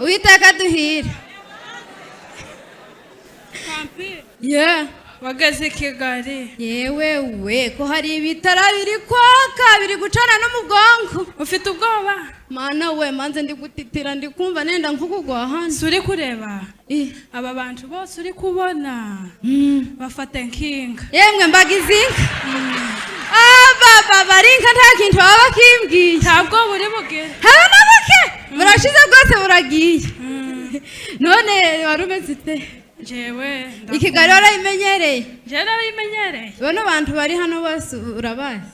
Uwiteka duhire. Kampi. Yeah. Wageze i Kigali? Yewe we, ko hari ibitara biri kwaka, biri gucana no mu bwonko. Ufite ubwoba? Mana we, manze ndi gutitira, ndi kumva nenda nko kugwa hano. Si uri kureba? Eh. Aba bantu bose uri kubona bafata nkinga. Yemwe, mbaga izinka aba barinka, nta kintu baba bakimbwiye. Ntabwo buri bugere. Habe na buke, burashize bwose, buragiye. None wari umeze ute? Jewe I Kigali warayimenyereye? Jewe narayimenyereye. Bano bantu bari hano bose urabazi?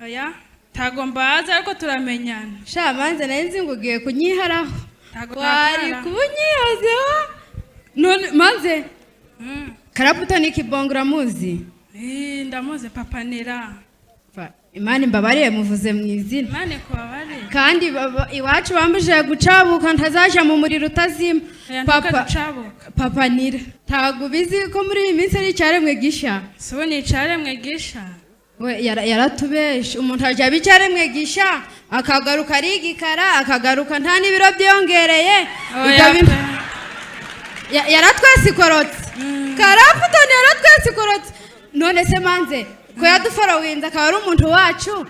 Oya, ntago mbazi, ariko turamenyana. Sha manze, nari nzi ngo ugiye kunyiharaho. Ntago wari twakara. kuba unyihozeho. None manze, Karaputa ni Kibongo, uramuzi? Eh, ndamuzi, Papa Nira. Imana imbabariye, muvuze mu izina. Imana ikubabariye. Kandi iwacu bambujije gucabuka, ntazaja mu muriro utazima. Oya, Papa ntukaducabuka. Papa Nira, ntabwo ubizi ko muri iyi minsi ari icyaremwe gisha? Si ubu ni icaremwe gisha? We yaratubeshe. Umuntu ajya aba icyaremwe gisha, akagaruka ari igikara, akagaruka nta n'ibiro byiyongereye. Oya Ibyo pe. Yaratwesikorotse Karaputoni, yaratwesikorotse. None se manze, ko yaduforowinze akaba ari umuntu wacu,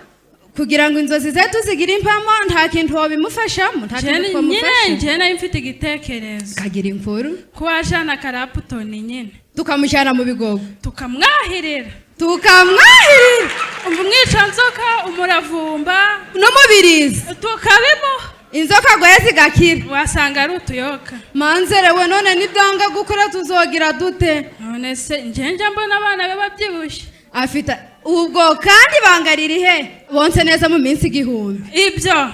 kugira ngo inzozi ze tuzigire impamo, nta kintu wabimufashamo? Nta kintu Nyine twamufasha? Njye nari mfite igitekerezo. Kagira imfuru. Ko wajana Karaputoni nyine. Tukamujyana mu Bigogo. Tukamwahirira. Tukamwahirira. Umva, umwicanzoka, umuravumba. N'umubirizi. Tukabimuha. Inzoka agoye zigakira. Wasanga ari utuyoka. Manzere we, none nibyanga gukora tuzogira dute? None se njye njya mbona abana be babyibushye. Afite ubwo kandi ibanga riri he? Bonse neza mu minsi 1000. Ibyo.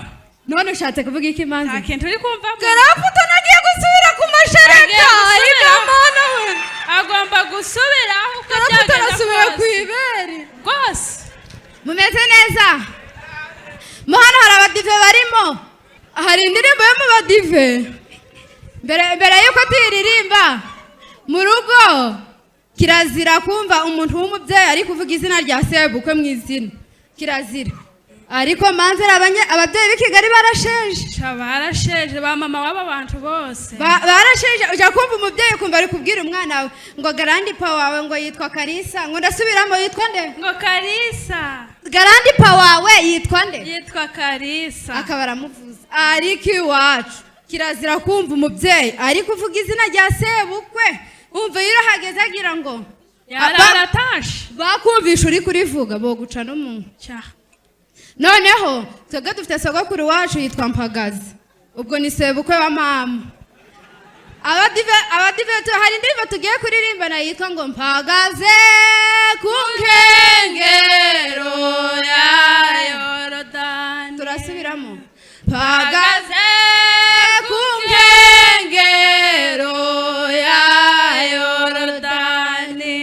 None ushatse kuvuga iki, manze? Nta kintu uri kumvamo. Karaputoni agiye gusubira ku mashereka. Agiye gusubira. Ibyo mana we. Agomba gusubira uko Karaputoni byagenda asubira ku kose. ibere. Rwose. Mumeze neza? Mo hano hari abadive barimo? Hari indirimbo yo mu badive. Mbere yuko tuyiririmba, mu rugo kirazira kumva umuntu w'umubyeyi ari kuvuga izina rya sebukwe mu izina, kirazira. Ariko manzera, ababyeyi b'i Kigali barasheje. Sha, barasheje ba mama w'aba bantu bose. Barasheje. Ujya kumva umubyeyi ukumva ari kubwira umwana we ngo grandpa wawe ngo yitwa Karisa. Ngo ndasubiramo, yitwa nde? Ngo Karisa. Grandpa wawe yitwa nde? Yitwa Karisa. Akaba aramuvuza. Ariko iwacu kirazira kumva umubyeyi ari kuvuga izina rya sebukwe. Umva, iyo urahageze agira ngo Yaratashe. Bakumvisha uri kurivuga, boguca n'umunwa. Cya. Noneho twebwe dufite sogokuru wacu yitwa Mpagazi, ubwo ni sebukwe wa mama. Abadive, hari indirimbo tugiye kuririmbana yitwa ngo "Mpagaze ku nkengero ya Yorodani". Turasubiramo: "Mpagaze ku nkengero ya Yorodani".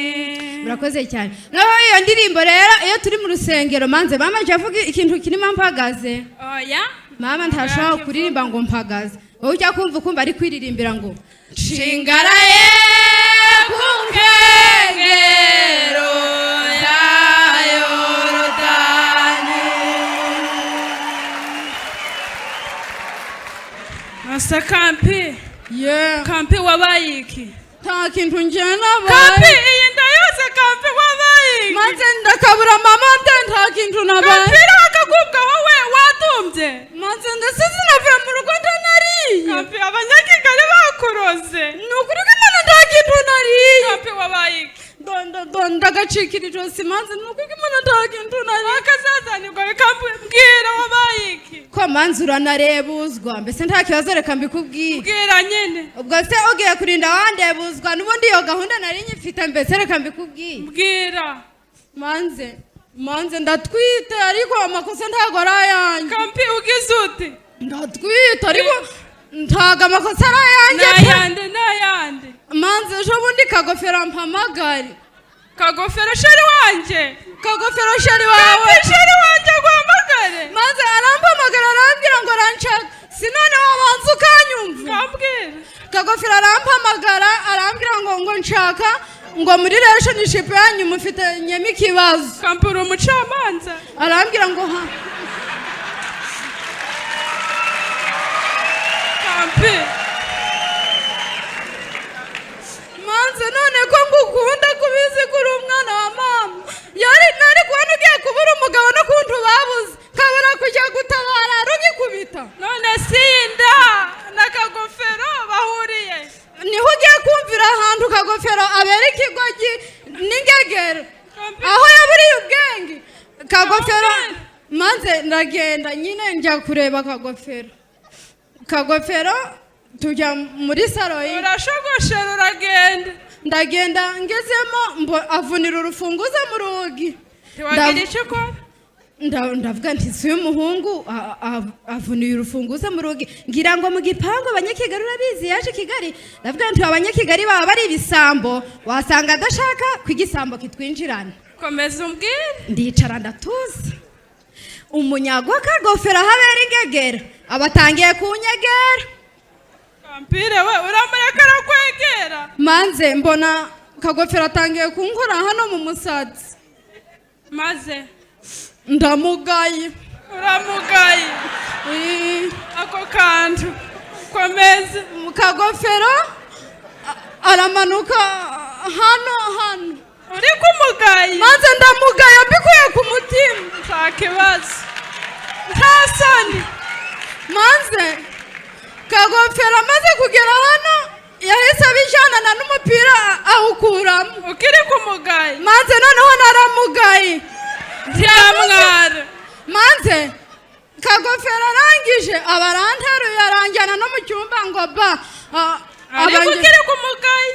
Murakoze cyane. Noneho iyo ndirimbo rero, iyo turi mu rusengero, manze mama ajya avuga ikintu kirimo "mpagaze"? Oya. Mama ntashobora kuririmba ngo "mpagaze". Wowe ujya kumva ukumva ari kwiririmbira ngo "Nshingaraye ku nkengero ya Yorodani". Asa Kampi. Yeah. Kampi, wabaye iki? Nta kintu njye nabaye. Kampi, iyi nda yose, Kampi, wabaye iki? Maze ndakabura mama nde, nta kintu nabaye. Kampi, akagubwa wowe wadumbye. Maze ndetse sinavuye mu rugo ndanariye. Kampi, abanyakigali bakuroze. Ni ukuri ko Imana, nta kintu nariye. Kampi, wabaye iki? Ndagacikira ijosi manze, ni ukuri ko Imana, nta kintu nariye. Akazazanirwa bikambwira wabaye iki? Ko manze uranarebuzwa, mbese nta kibazo, reka mbikubwire. Bwira nyine. Ubwo se ugiye kurinda wandebuzwa? N'ubundi iyo gahunda nari nyifite. Mbese reka mbikubwire. Bwira. Manze ndatwite, ariko amakosa ntago ari ayanjye. Kampi, ugize ute? Ndatwite, ariko ntago amakosa ari ayanjye pe. N'ayandi, n'ayandi. Manze ejo bundi Kagofero mpamagare. Kagofero chéri wanjye? Kagofero chéri wawe. Kampi, chéri wanjye guhamagare? Maze arampamagara, arambwira ngo aranshaka. Si none wabanza ukanyumva? Kambwira. Kagofero arampamagara, arambwira ngo nshaka, ngo muri relationship yanyu mufitanyemo ikibazo. Kampi, uri umucamanza. Arambwira ngo ha Kampi. Manze none ko ngukunda, kubizi ko uri umwana wa mama, yari nari kubona ugiye kubura umugabo n'ukuntu babuze, nkabura kujya gutabara rugikubita. None si iyi nda n'akagofero bahuriye? Niho ugiye kumvira ahantu Kagofero abera ikigoryi n'ingegero, aho yaburiye ubwenge Kagofero. Maze ndagenda nyine, njya kureba Kagofero. Kagofero tujya muri salo ye. Urashogoshera, uragenda. Ndagenda, ngezemo avunira urufunguzo mu rugi. Ntiwagira icyo ukora. Ndavuga nti: "Si uyu muhungu avuniye urufunguzo mu rugi?" Ngira ngo mu gipangu Abanyakigali, urabizi yaje i Kigali, ndavuga nti: "Abanyakigali baba bari ibisambo, wasanga adashaka ko igisambo kitwinjirana." Komeza umbwire. Ndicara, ndatuza. Umunyago w'akagofero aho abera ingegera abatangiye kunyegera. Kampire we, uramureka arakwegera? Manze mbona Kagofero atangiye kunkora hano mu musatsi. Maze? Ndamugaye. Uramugaye? Eh. Ako kantu, komeza. Mu kagofero aramanuka hano hano. Uri kumugaye? Maze ndamugaya mbikuye ku mutima. Nta kibazo, nta soni. Maze Kagofero amaze kugera hano, yahise abijyanana n'umupira awukuramo. Ukiri kumugaye? Maze noneho naramugaye. Ntiyamwara. Maze Kagofero arangije aba aranteruye, aranjyana no mu cyumba ngo ba Ariko ukiri kumugaye?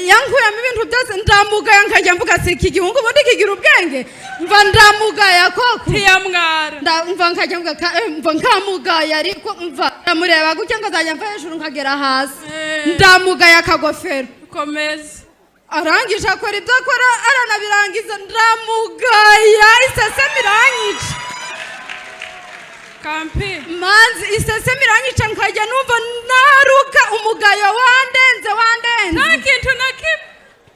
Yankuyemo ibintu byose, ndamugaya, nkajya mvuga: "Si iki gihungu ubundi kigira ubwenge?" Mva ndamugaya koko. Ntiyamwara. Mva nkajya mvuga mva nkamugaya, ariko mva ndamureba gutya nkazajya mva hejuru nkagera hasi. Ndamugaya Akagofero. Komeza. Arangije akora ibyo akora, aranabirangiza, ndamugaya, isesemi iranyica. Kampi. Manzi, isesemi iranyica, nkajya numva naruka, umugayo wandenze, wandenze. Nta kintu na kimwe,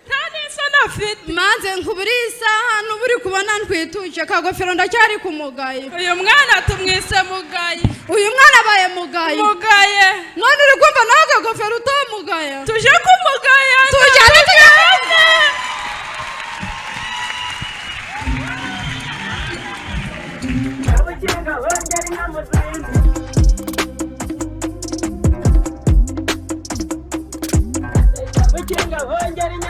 nta n'isoni afite. Manze nkuburi iyi saha n'ubu uri kubona ntwituje Kagofero, ndacyari ku mugayo. Uyu mwana tumwise Mugaye. Uyu mwana abaye Mugaye. Mugaye. None uri kumva nawe Kagofero utamugaya? Tuje kumugaya. Tujyane, tujyane. Abakinga bongera inka mu zindi. Abakinga bongera.